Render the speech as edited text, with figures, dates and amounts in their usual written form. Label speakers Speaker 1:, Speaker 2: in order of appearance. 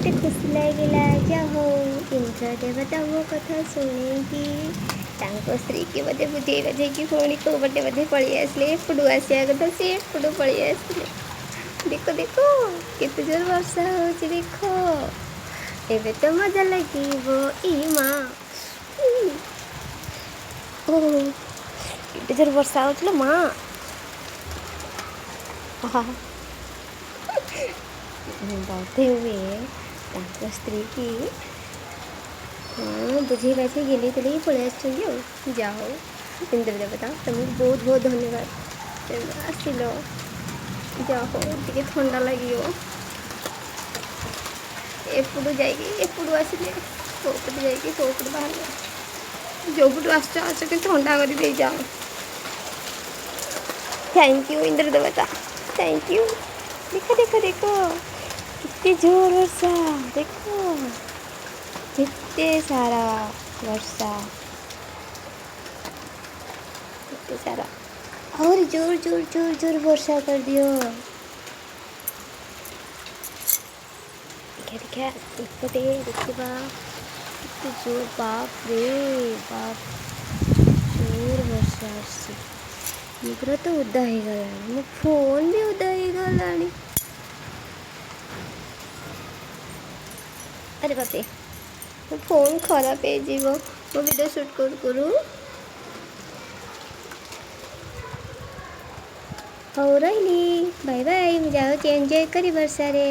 Speaker 1: କେତେ ଖୁସି ଲାଗିଲା। ଯାହା ହଉ, ଇନ୍ଦ୍ର ଦେବତା ମୋ କଥା ଶୁଣିକି ତାଙ୍କ ସ୍ତ୍ରୀକି ବୋଧେ ବୁଝେଇ ବାଝେଇକି ପୁଣି କେଉଁ ପଟେ ବୋଧେ ପଳେଇ ଆସିଲେ। ଏପଟୁ ଆସିବା କଥା, ସେ ଏପଟୁ ପଳେଇ ଆସିଲେ। ଦେଖ ଦେଖ, କେତେ ଜୋର ବର୍ଷା ହେଉଛି ଦେଖ। ଏବେ ତ ମଜା ଲାଗିବ। ଇ ମା, ଓ କେତେ ଜୋର ବର୍ଷା ହେଉଥିଲା ମା! ବୋଧେ ହୁଏ ତାଙ୍କ ସ୍ତ୍ରୀ କି ହଁ ବୁଝେଇ ବାଝେଇ ଗେଲେଇ ତେଲେଇ ପଳେଇ ଆସିଛନ୍ତି। ଆଉ ଯାହା ହଉ, ଇନ୍ଦ୍ର ଦେବତା, ତମକୁ ବହୁତ ବହୁତ ଧନ୍ୟବାଦ, ଆସିଲ। ଯାହା ହଉ, ଟିକେ ଥଣ୍ଡା ଲାଗିବ। ଏପଟୁ ଯାଇକି ଏପଟୁ ଆସିଲେ, କେଉଁପଟୁ ଯାଇକି କେଉଁପଟୁ ବାହାରିଲେ, ଯେଉଁପଟୁ ଆସୁଛ ଆସ, କିନ୍ତୁ ଥଣ୍ଡା କରି ଦେଇଯାଅ। Thank you Indra ଦେବତା, thank you. ଦେଖ ଦେଖ ଦେଖ, କେତେ ଜୋର ବର୍ଷା ଦେଖ, କେତେ ସାରା ବର୍ଷା, କେତେ ସାରା। ଆହୁରି ଜୋର ଜୋର ଜୋର ଜୋର ବର୍ଷା କରିଦିଅ। ଦେଖିଆ ଦେଖିଆ, ଏପଟେ ଦେଖିବା କେତେ ଜୋର। ବାପ ରେ ବାପ, ଜୋର ବର୍ଷା ଆସୁଛି। ମୁଁ ପୁରା ତ ଓଦା ହେଇଗଲାଣି, ମୋ ଫୋନ୍ ବି ଓଦା ହେଇଗଲାଣି। ଆରେ ବାପରେ, ମୋ ଫୋନ୍ ଖରାପ ହେଇଯିବ ମୋ ଭିଡ଼ିଓ ସୁଟ୍ କରୁ କରୁ। ହଉ, ରହିଲି, ବାଏ ବାଏ। ମୁଁ ଯାଉଛି ଏନ୍ଜୟ କରି ବର୍ଷାରେ।